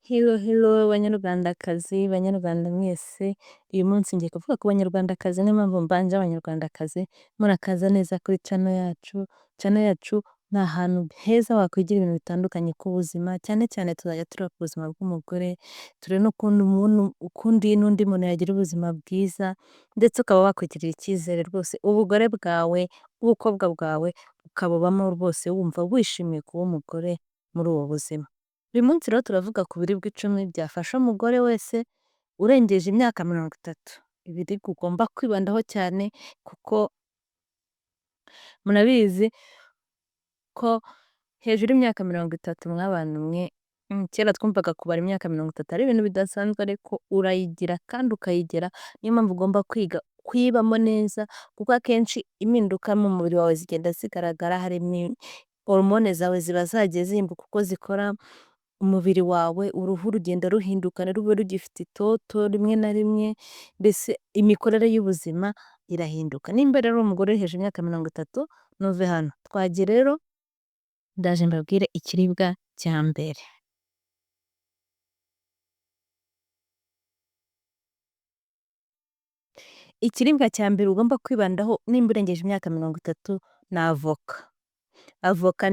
Hello hello Banyarwandakazi, Banyarwanda mwese, uyu munsi ngiye kuvuga ku Banyarwandakazi, niyo mpamvu mbanje Abanyarwandakazi. Murakaza neza kuri channel yacu. Channel yacu ni ahantu heza wakwigira ibintu bitandukanye ku buzima, cyane cyane tuzajya tureba ku buzima bw'umugore, turebe n'ukuntu umuntu, ukundi n'undi muntu yagira ubuzima bwiza, ndetse ukaba wakwigirira icyizere rwose, ubugore bwawe, ubukobwa bwawe, ukabubamo rwose wumva wishimiye kuba umugore muri ubu buzima. Uyu munsi rero turavuga ku biribwa 10 byafasha umugore wese urengeje imyaka 30. Ibiribwa ugomba kwibandaho cyane kuko murabizi ko hejuru y'imyaka 30, mwa bantu mwe, kera twumvaga kubara imyaka 30 ari ibintu bidasanzwe, ariko urayigira kandi ukayigera, niyo mpamvu ugomba kwiga kuyibamo neza kuko akenshi impinduka mu mubiri wawe zigenda zigaragara, hari hormone zawe ziba zagiye zihinduka uko zikora, umubiri wawe, uruhu rugenda ruhinduka ntirube rugifite itoto rimwe na rimwe, mbese imikorere y'ubuzima irahinduka. Nimba rero uri umugore uri hejuru y'imyaka 30, ntuve hano. Twagiye rero, ndaje mbabwire ikiribwa cya mbere. Ikiribwa cya mbere ugomba kwibandaho nimba urengeje imyaka 30 ni avoka. Avoka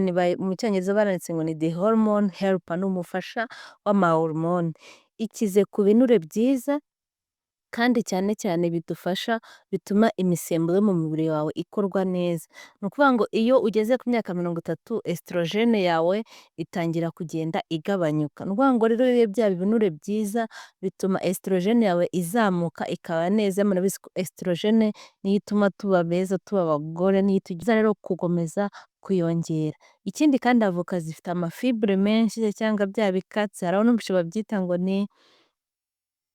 mu Cyongereza baranditse ngo ni the hormone helper, ni umufasha w'ama hormone. Ikize ku binure byiza kandi cyane cyane bidufasha, bituma imisemburo yo mu mubiri wawe ikorwa neza. Ni ukuvuga ngo iyo ugeze ku myaka 30, estrogène yawe itangira kugenda igabanyuka. Ni ukuvuga ngo rero iyo uriye bya binure byiza bituma estrogène yawe izamuka ikaba neza, murabizi ko estrogène niyo ituma tuba beza, tuba abagore, niyo itugiza rero gukomeza kuyongera. Ikindi kandi avoka zifite ama fibre menshi cyangwa bya bikatsi, hari aho numvise babyita ngo ni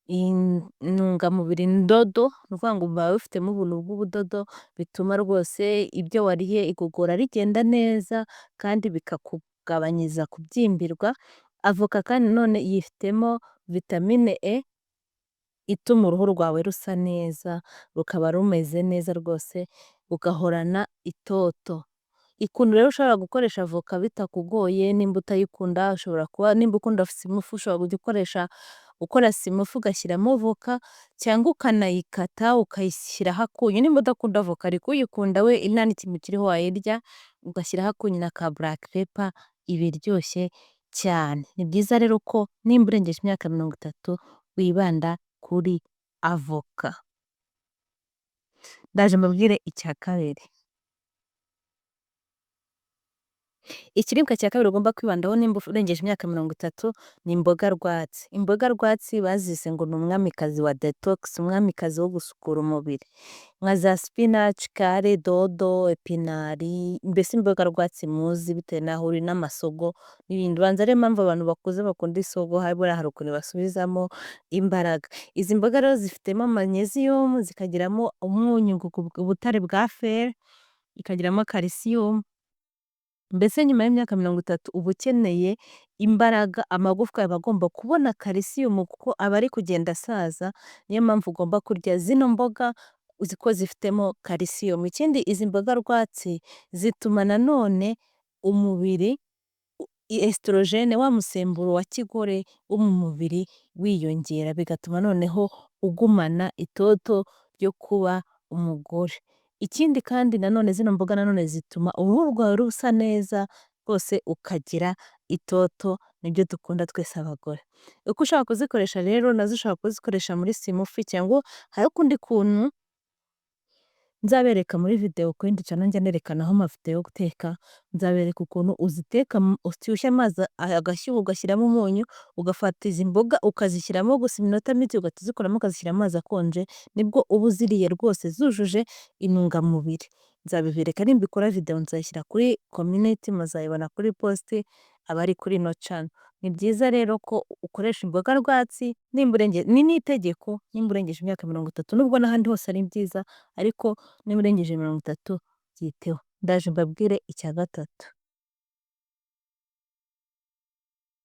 intungamubiri ndodo, ni ukuvuga ngo biba bifitemo ubuntu bw'ubudodo, bituma rwose ibyo wariye igogora rigenda neza kandi bikakugabanyiriza kubyimbirwa. Avoka kandi nanone yifitemo vitamine E ituma uruhu rwawe rusa neza, rukaba rumeze neza rwose, ugahorana itoto. Ukuntu rero ushobora gukoresha avoka bitakugoye, nimba utayikunda ushobora kuba, nimba ukunda smoothie, ushobora kujya ukoresha, ukora smoothie ugashyiramo avoka cyangwa ukanayikata ukayishyiraho akunyu, nimba udakunda avoka ariko uyikunda we nta n'ikintu kiriho wayirya, ugashyiraho akunyu na ka black pepper, iba iryoshye cyane. Ni byiza rero ko nimba urengeje imyaka 30 wibanda kuri avoka. Ndaje mbabwire icya kabiri. Ikiribwa cya kabiri ugomba kwibandaho nimba urengeje imyaka 30 ni imboga rwatsi. Imboga rwatsi bazise ngo ni umwamikazi wa detox, umwamikazi wo gusukura umubiri. Nka za spinach, kale, dodo, épinards, mbese imboga rwatsi muzi bitewe n'aho uri n'amasogo n'ibindi. Ubanza ariyo mpamvu abantu bakuze bakunda isogo, buriya hari ukuntu ibasubizamo imbaraga. Izi mboga rero zifitemo magnesium, zikagiramo umwunyungugu, ubutare bwa fer, ikagiramo calcium, mbese nyuma y'imyaka 30 uba ukeneye imbaraga, amagufwa yawe aba agomba kubona calcium kuko aba ari kugenda asaza, niyo mpamvu ugomba kurya zino mboga ko zifitemo calcium. Ikindi izi mboga rwatsi zituma nanone umubiri, estrogène, wa musemburo wa kigore wo mu mubiri wiyongera, bigatuma noneho ugumana itoto ryo kuba umugore. Ikindi kandi nanone zino mboga nanone zituma uruhu rwawe rusa neza rwose, ukagira itoto, nibyo dukunda twese abagore. Uko ushobora kuzikoresha rero, nazo ushobora kuzikoresha muri smoothie cyangwa hari ukundi kuntu nzabereka muri video ku yindi channel njya nerekanaho ama video yo guteka, nzabereka ukuntu uziteka, ushyushya amazi agashyuha ugashyiramo umunyu, ugafata izi mboga ukazishyiramo gusa iminota mike, ugahita uzikuramo ukazishyira mu mazi akonje, nibwo uba uziriye rwose zujuje intungamubiri. Nzabibereka nimbikora video nzayishyira kuri community, muzayibona kuri post abari kuri ino channel. Ni byiza rero ko ukoresha imboga rwatsi nimba urengeje, ni n'itegeko nimba urengeje imyaka 30, nubwo n'ahandi hose ari byiza, ariko niba urengeje 30 byiteho. Ndaje mbabwire icya gatatu.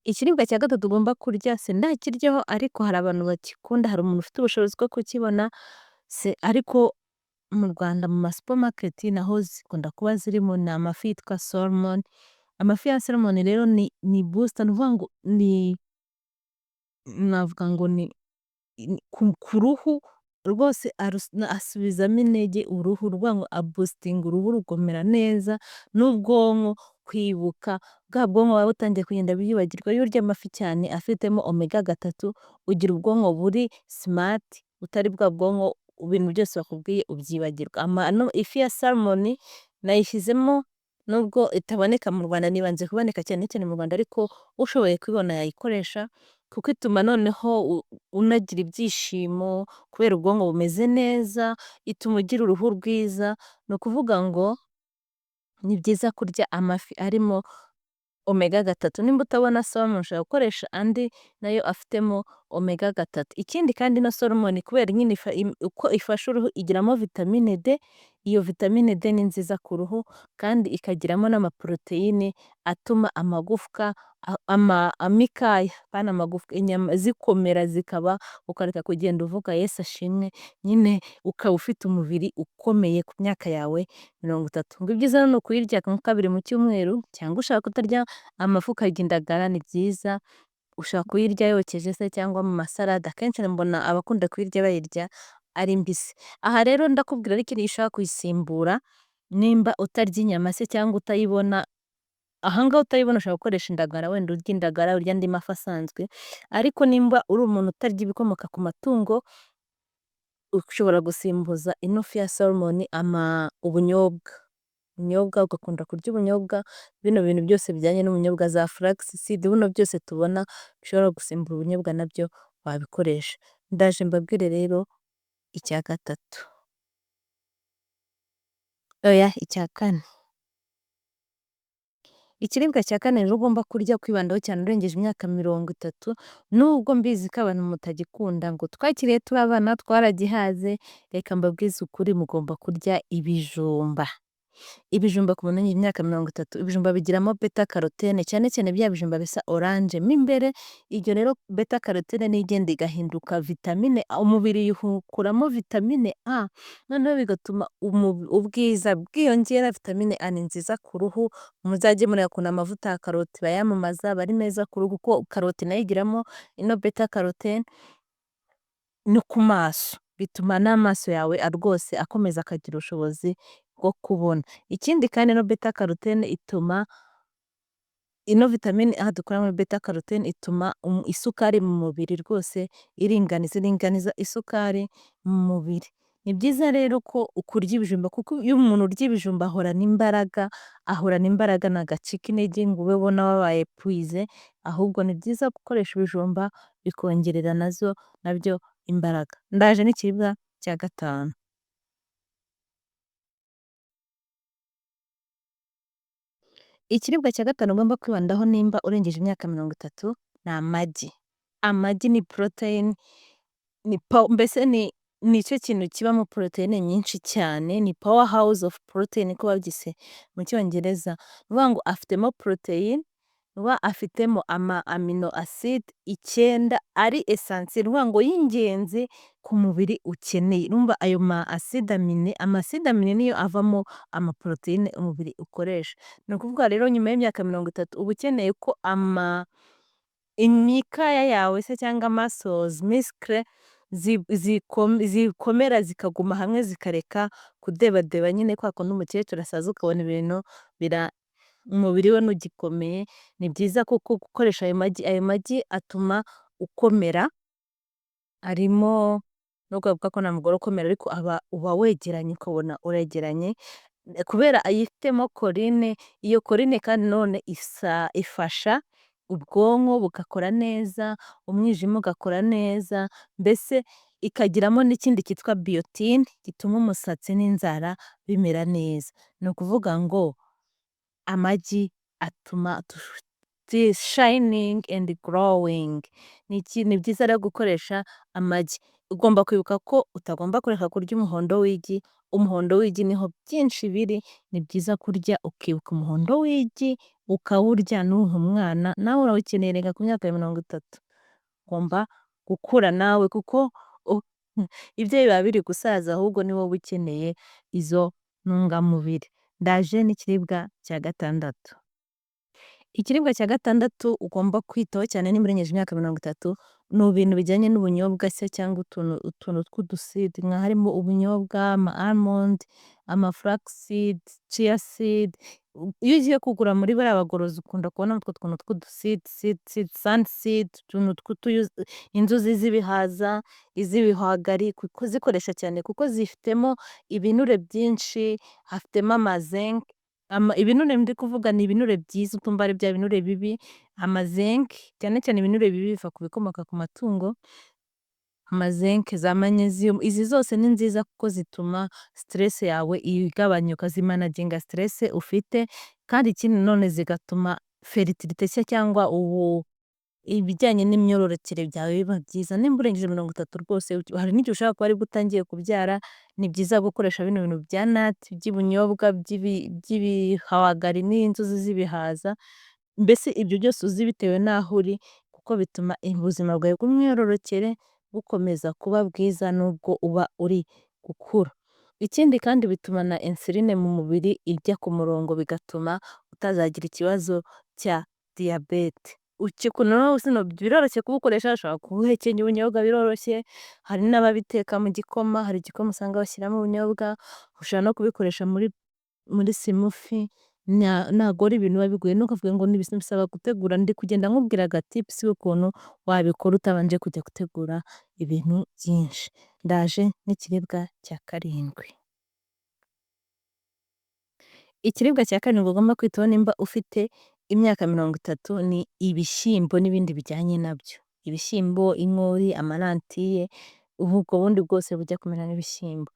Ikiribwa cya gatatu ugomba kurya, sindakiryaho ariko hari abantu bagikunda, hari umuntu ufite ubushobozi bwo kukibona, ariko mu Rwanda mu ma supermarket naho zikunda kuba zirimo, ni amafi yitwa salmon. Amafi ya salmon rero ni booster, ni ukuvuga ngo ni Navuga ngo ni ku ruhu rwose, asubizamo intege uruhu, ni ukuvuga ngo aboostinga uruhu rukamera neza n'ubwonko kwibuka, bwa bwonko buba butangiye kugenda bwibagirwa, iyo urya amafi cyane afitemo omega 3, ugira ubwonko buri smart, butari bwa bwonko ibintu byose bakubwiye ubyibagirwa. Ifi ya salmon nayishyizemo nubwo itaboneka mu Rwanda, nibanze kuboneka cyane cyane mu Rwanda, ariko ushoboye kuyibona yayikoresha kuko ituma noneho unagira ibyishimo kubera ubwonko bumeze neza, ituma ugira uruhu rwiza, ni ukuvuga ngo ni byiza kurya amafi arimo omega 3. Nimba utabona salmon ushobora gukoresha andi nayo afitemo omega 3. Ikindi kandi ino salmon kubera nyine uko ifasha uruhu, igiramo vitamine D, iyo vitamine D ni nziza ku ruhu kandi ikagiramo n'amaporoteyine atuma amagufwa, imikaya apana amagufwa, inyama zikomera zikaba, ukareka kugenda uvuga Yesu ashimwe, nyine ukaba ufite umubiri ukomeye ku myaka yawe 30. Ngo ibyiza ni ukuyirya nka kabiri mu cyumweru cyangwa ushaka kutarya amafi ukarya indagara ni byiza, ushobora kuyirya yokeje se cyangwa mu masalade, akenshi mbona abakunda kuyirya bayirya ari mbisi. Aha rero ndakubwira ariko iyo ushaka kuyisimbura, nimba utarya inyama se cyangwa utayibona, aha ngaha utayibona ushobora gukoresha indagara, wenda urya indagara, urya andi mafi asanzwe, ariko nimba uri umuntu utarya ibikomoka ku matungo, ushobora gusimbuza ino fi ya salmon ubunyobwa. Ubunyobwa, ugakunda kurya ubunyobwa, bino bintu byose bijyanye n'ubunyobwa, za flaxseed, bino byose tubona bishobora gusimbura ubunyobwa nabyo wabikoresha. Ndaje mbabwire rero icya gatatu, oya, icya kane. Ikiribwa cya kane rero ugomba kurya kwibandaho cyane urengeje imyaka 30, nubwo mbizi ko abantu mutagikunda ngo twakiriye turi abana twaragihaze, reka mbabwize ukuri, mugomba kurya ibijumba. Ibijumba ku muntu urengeje imyaka 30, ibijumba bigiramo bêta carotène, cyane cyane bya bijumba bisa orange mo imbere, ibyo rero bêta carotène niyo igenda igahinduka vitamine A, umubiri ukuramo vitamine A, noneho bigatuma ubwiza bwiyongera. Vitamine A ni nziza ku ruhu, muzajye mureba ukuntu amavuta ya karoti bayamamaza, aba ari meza ku ruhu kuko karoti nayo igiramo ino bêta carotène, no ku maso, bituma n'amaso yawe rwose akomeza akagira ubushobozi bwo kubona. Ikindi kandi ino bêta carotène ituma, ino vitamine A dukura muri bêta carotène ituma isukari mu mubiri rwose iringaniza, iringaniza isukari mu mubiri. Ni byiza rero ko ukurya ibijumba kuko iyo umuntu urya ibijumba ahorana imbaraga, ahorana imbaraga ntabwo acika intege ngo ube ubona wabaye épuisé, ahubwo ni byiza gukoresha ibijumba bikongerera nazo nabyo imbaraga. Ndaje n'ikiribwa cya gatanu. Ikiribwa cya gatanu ugomba kwibandaho nimba urengeje imyaka 30 ni amagi. Amagi ni poroteyine, mbese ni nicyo kintu kibamo poroteyine nyinshi cyane, ni power house of protein niko babyise mu Cyongereza. Ni ukuvuga ngo afitemo poroteyine, ni ukuvuga afitemo ama amino acide 9 ari essentiel, ni ukuvuga ngo y'ingenzi ku mubiri ukeneye. Urumva ayo ma acide aminé, ama acide aminé niyo avamo amaporoteyine umubiri ukoresha. Ni ukuvuga rero nyuma y'imyaka 30 uba ukeneye ko ama imikaya yawe se cyangwa muscles, muscles zikomera zikaguma hamwe zikareka kudebadeba nyine kwa kundi umukecuru asaza ukabona ibintu umubiri we ntugikomeye, ni byiza koko gukoresha ayo magi, ayo magi atuma ukomera, arimo nubwo bavuga ko nta mugore ukomera ariko aba uba wegeranye ukabona uregeranye, kubera yifitemo choline, iyo choline kandi nanone ifasha ubwonko bugakora neza, umwijima ugakora neza, mbese ikagiramo n'ikindi cyitwa biotin gituma umusatsi n'inzara bimera neza. Ni ukuvuga ngo amagi atuma shining and glowing. Ni byiza rero gukoresha amagi. Ugomba kwibuka ko utagomba kureka kurya umuhondo w'igi, umuhondo w'igi niho byinshi biri, ni byiza kurya ukibuka umuhondo w'igi, ukawurya ntuwuhe umwana, nawe urawukeneye erega ku myaka ya 30. Ugomba gukura nawe kuko ibye biba biri gusaza ahubwo ni wowe ukeneye izo ntungamubiri. Ndaje n'ikiribwa cya gatandatu. Ikiribwa cya gatandatu ugomba kwitaho cyane nimba urengeje imyaka 30 ni ibintu bijyanye n'ubunyobwa se cyangwa utuntu tw'udu seed, nka harimo ubunyobwa, ama almond, ama flaxseed, chia seed. Iyo ugiye kugura muri bariya bagorozi ukunda kubonamo utwo tuntu tw'udu seed, seed, seed, sunseed, utuntu tw'utuyuzi, inzuzi z'ibihaza, iz'ibihwagari, kuzikoresha cyane kuko zifitemo ibinure byinshi, hafitemo ama zinc. Ibinure ndi kuvuga ni ibinure byiza, utumva ari bya binure bibi, ama zinc, cyane cyane ibinure bibi biva ku bikomoka ku matungo, ama zinc, za magnesium, izi zose ni nziza kuko zituma stress yawe igabanyuka, zimanaginga stress ufite, kandi ikindi nanone zigatuma fertilité se cyangwa ubu ibijyanye n'imyororokere byawe biba byiza. Nimba urengeje 30 rwose, hari n'igihe ushobora kuba aribwo utangiye kubyara, ni byiza gukoresha bino bintu bya nuts, by'ubunyobwa, by'ibihwagari n'inzuzi z'ibihaza, mbese ibyo byose uzi bitewe n'aho uri, kuko bituma ubuzima bwawe bw'imyororokere bukomeza kuba bwiza nubwo uba uri gukura. Ikindi kandi bituma na insuline mu mubiri ijya ku murongo, bigatuma utazagira ikibazo cya diyabete. Biroroshye kubukoresha, ushobora kubuhekenya ubunyobwa biroroshye, hari n'ababiteka mu gikoma, hari igikoma usanga bashyiramo ubunyobwa, ushobora no kubikoresha muri smoothie, ntabwo ari ibintu biba bigoye. Ntukavuge ngo bisaba gutegura, ndi kugenda nkubwira aga tips y'ukuntu wabikora utabanje kujya gutegura ibintu byinshi. Ndaje n'ikiribwa cya karindwi. Ikiribwa cya karindwi ugomba kwitaho nimba ufite imyaka 30 ni ibishyimbo n'ibindi bijyanye nabyo. Ibishyimbo, inkori, ama lentilles, ubwo bundi bwose bujya kumera nk'ibishyimbo.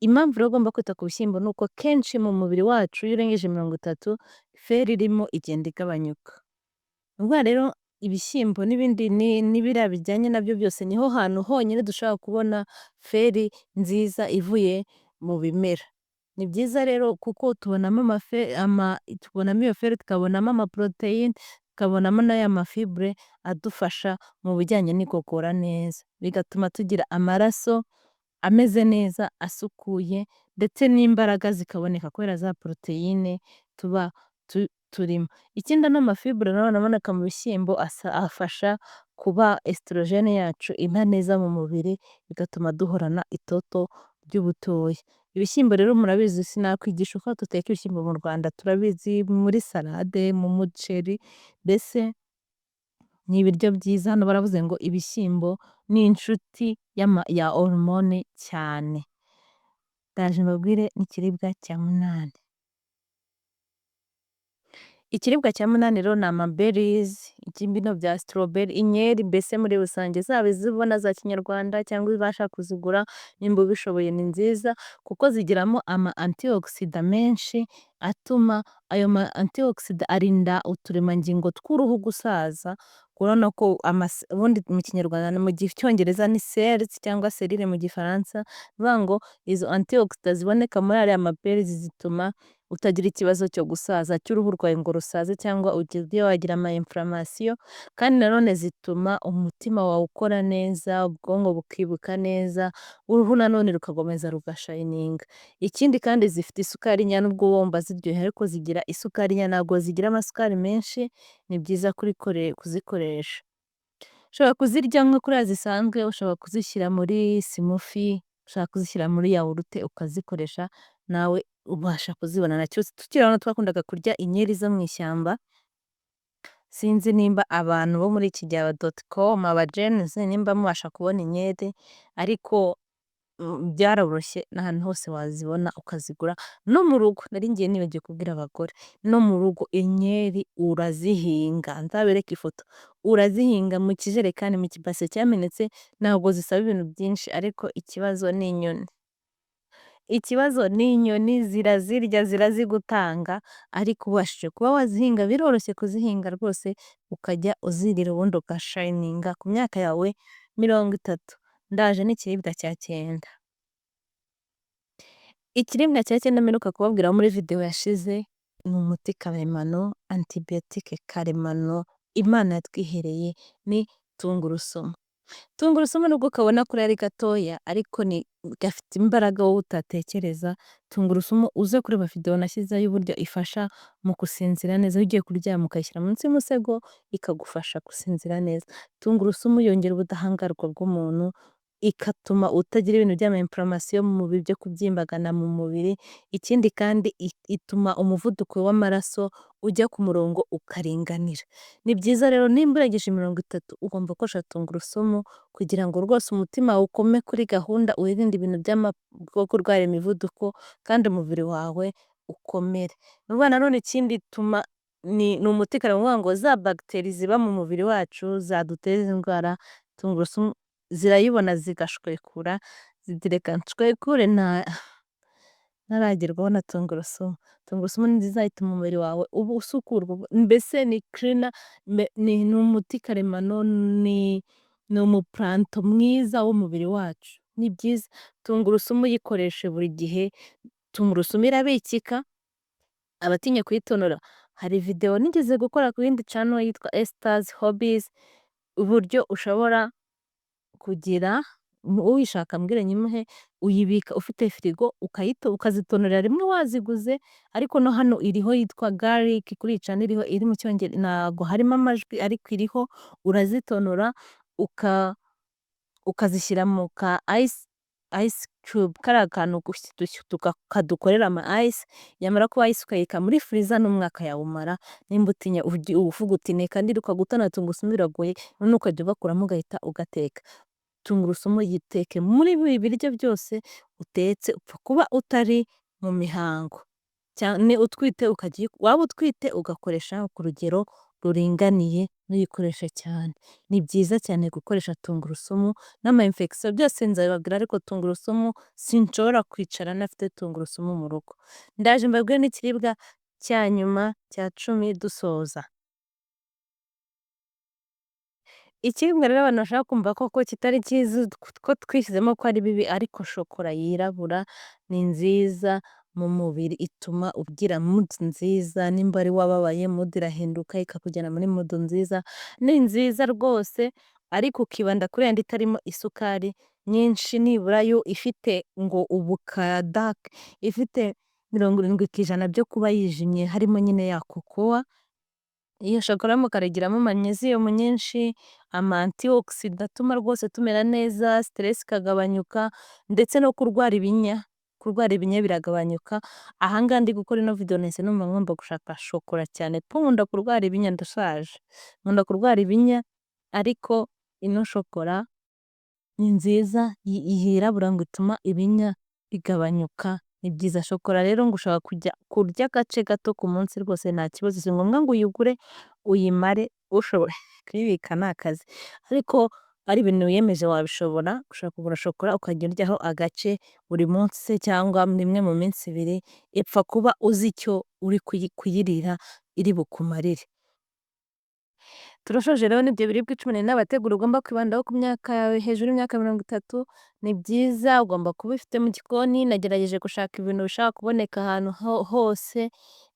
Impamvu rero ugomba kwita ku bishyimbo ni uko kenshi mu mubiri wacu iyo urengeje 30 fer irimo igenda igabanyuka. Ni ukuvuga rero ibishyimbo n'ibindi n'ibiriya bijyanye nabyo byose niho hantu honyine dushobora kubona fer nziza ivuye mu bimera. Ni byiza rero kuko tubonamo tubonamo iyo fer, tukabonamo ama protéines, tukabonamo n'aya ma fibres adufasha mu bijyanye n'igogora neza. Bigatuma tugira amaraso ameze neza, asukuye, ndetse n'imbaraga zikaboneka kubera za poroteyine tuba turimo. Ikindi ano ma fibres nanone aboneka mu bishyimbo afasha kuba œstrogène yacu iba neza mu mubiri, bigatuma duhorana itoto ry'ubutoya. Ibishyimbo rero murabizi, sinakwigisha uko duteka ibishyimbo mu Rwanda, turabizi muri salade, mu muceri, mbese ni ibiryo byiza. Hano baravuze ngo ibishyimbo ni inshuti ya hormone cyane. Ndaje mbabwire n'ikiribwa cya munani. Ikiribwa cya munani rero ni ama berries, bino bya strawberry, inkeri mbese muri rusange, zaba izo ubona za kinyarwanda cyangwa ubasha kuzigura, nimba ubishoboye ni nziza kuko zigiramo ama antioxidants menshi atuma ayo ma antioxidants arinda uturemangingo tw'uruhu gusaza. Urabona ko ubundi mu Kinyarwanda, mu Cyongereza ni cells cyangwa cellules mu Gifaransa, ni ukuvuga ngo izo antioxidants ziboneka muri ariya ma berries zituma utagira ikibazo cyo gusaza cy'uruhu rwawe ngo rusaze cyangwa ujye wagira ama inflammation, kandi nanone zituma umutima wawe ukora neza, ubwonko bukibuka neza, uruhu nanone rugakomeza rugashininga. Ikindi kandi zifite isukari nkeya, nubwo uba wumva ziryoshye ariko zigira isukari nkeya, ntabwo zigira amasukari menshi, ni byiza kuzikoresha. Ushobora kuzirya nka kuriya zisanzwe, ushobora kuzishyira muri smoothie, ushobora kuzishyira muri yawurute ukazikoresha, nawe ubasha kuzibona. Tukiri abana twakundaga kurya inkeri zo mu ishyamba, sinzi nimba abantu bo muri iki gihe aba dot com, aba Gen Z, nimba mubasha kubona inkeri, ariko byaroroshye n'ahantu hose wazibona ukazigura, no mu rugo, nari ngiye nibagiwe kubwira abagore, no mu rugo inkeri urazihinga, nzabereke ifoto, urazihinga mu kijerekani, mu kibase cyamenetse, ntabwo zisaba ibintu byinshi, ariko ikibazo ni inyoni. Ikibazo ni inyoni, zirazirya, zirazigutanga, ariko ubashije kuba wazihinga, biroroshye kuzihinga rwose, ukajya uzirira ubundi ugashininga ku myaka yawe 30. Ndaje n'ikiribwa cya cyenda. Ikiribwa cya cyenda mperuka kubabwira muri video yashize ni umuti karemano, antibiotique karemano Imana yatwihereye, ni tungurusumu. Tungurusumu nubwo ukabona kuri ari gatoya, ariko ni gafite imbaraga wowe utatekereza. Tungurusumu, uze kureba video nashyizeho y'uburyo ifasha mu gusinzira neza. Iyo ugiye kuryama ukayishyira munsi y'umusego, ikagufasha gusinzira neza. Tungurusumu yongera ubudahangarwa bw'umuntu, igatuma utagira ibintu by'ama inflammation mu mubiri byo kubyimbagana mu mubiri. Ikindi kandi ituma umuvuduko w'amaraso ujya ku murongo ukaringanira. Ni byiza rero, nimba urengeje 30 ugomba gukoresha tungurusumu kugira ngo rwose umutima wawe ukome kuri gahunda, wirinde ibintu byo kurwara imivuduko kandi umubiri wawe ukomere. Ni ukuvuga nanone ikindi ituma ni umuti karemano, ni ukuvuga ngo za bagiteri ziba mu mubiri wacu zaduteza indwara, tungurusumu zirayibona zigashwekura, ziti reka nshwekure ntaragerwaho na tungurusumu. Tungurusumu ni nziza, ituma umubiri wawe uba usukurwa, mbese ni cleaner, ni umuti karemano, ni umuplanto mwiza w'umubiri wacu. Ni byiza, tungurusumu uyikoreshe buri gihe, tungurusumu irabikika, abatinya kuyitonora, hari video nigeze gukora ku yindi channel yitwa Esther's Hobbies, uburyo ushobora kugira, uyishaka ambwire nyimuhe, uyibika ufite firigo ukazitonorera rimwe waziguze, ariko no hano iriho yitwa garlic, kuri iyi channel iriho, iri mu Cyongereza, ntabwo harimo amajwi ariko iriho, urazitonora ukazishyira mu ka ice cube, kariya kantu kadukorera ama ice, yamara kuba ice ukayibika muri freezer n'umwaka yawumara. Nimba utinya, uvuga uti reka ndiruka gutonora tungurusumu biragoye, noneho ukajya ugakuramo ugahita ugateka. Tungurusumu yiteke muri buri biryo byose utetse, upfa kuba utari mu mihango. Cyane utwite, ukajya waba utwite ugakoresha ku rugero ruringaniye, ntuyikoreshe cyane. Ni byiza cyane gukoresha tungurusumu n'ama infection byose nzabibabwira, ariko tungurusumu sinshobora kwicara ntafite tungurusumu mu rugo. Ndaje mbabwire n'ikiribwa cya nyuma cya 10 dusoza. Ikiribwa rero abantu bashaka kumva koko kitari cyiza, ko twishyizemo ko ari bibi, ariko shokora yirabura ni nziza mu mubiri, ituma ugira mood nziza, nimba wari wababaye mood irahinduka ikakujyana muri mood nziza, ni nziza rwose, ariko ukibanda kuri yandi itarimo isukari nyinshi, nibura yo ifite ngo ubukara dark, ifite 70% byo kuba yijimye, harimo nyine ya cocoa. Iyo shokora y'umukara igiramo magnesium nyinshi, ama antioxidant atuma rwose tumera neza, stress ikagabanyuka, ndetse no kurwara ibinya, kurwara ibinya biragabanyuka. Aha ngaha ndi gukora ino video nahise numva ngomba gushaka shokora cyane kuko nkunda kurwara ibinya, ndashaje. Nkunda kurwara ibinya, ariko ino shokora ni nziza yirabura ngo ituma ibinya bigabanyuka, ni byiza. Shokora rero ngo ushobora kujya kurya agace gato ku munsi rwose nta kibazo, si ngombwa ngo uyigure uyimare, ushoboye kuyibika ni akazi, ariko ari ibintu wiyemeje wabishobora, ushobora kugura shokora ukajya uryaho agace buri munsi cyangwa rimwe mu minsi ibiri, ipfa kuba uzi icyo uri kuyirira iri bukumarire. Turashoje rero n'ibyo biribwa 10 nari nabateguriye ugomba kwibandaho ku myaka yawe hejuru y'imyaka 30, ni byiza ugomba kuba ubifite mu gikoni, nagerageje gushaka ibintu bishobora kuboneka ahantu hose,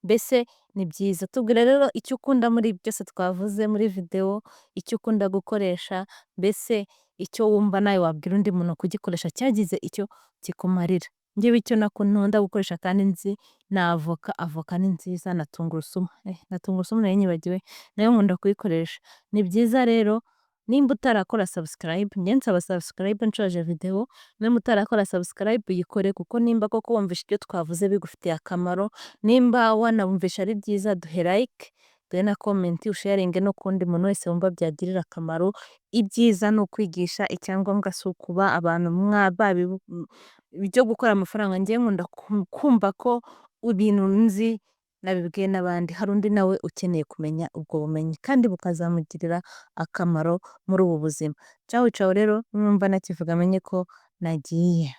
mbese ni byiza. Tubwire rero icyo ukunda muri ibi byose twavuze muri video, icyo ukunda gukoresha, mbese icyo wumva nawe wabwira undi muntu kugikoresha cyagize icyo kikumarira. Njyewe icyo nkunda gukoresha kandi nzi ni avoka, avoka ni nziza na tungurusumu, na tungurusumu nari nyibagiwe nayo nkunda kuyikoresha. Ni byiza rero nimba utarakora subscribe, njye nsaba subscribe nshoje video, nimba utarakora subscribe uyikore, kuko nimba koko wumvishe ibyo twavuze bigufitiye akamaro, nimba wanumvishe ari byiza, duhe like, duhe na comment, usharinge no ku wundi muntu wese wumva byagirira akamaro. Ibyiza ni ukwigisha, icyangombwa si ukuba abantu ibyo gukora amafaranga. Njyewe nkunda kumva ko ibintu nzi nabibwiye n'abandi, hari undi nawe ukeneye kumenya ubwo bumenyi kandi bukazamugirira akamaro muri ubu buzima. Cawu cawu rero, nimwumva nakivuga amenye ko nagiye.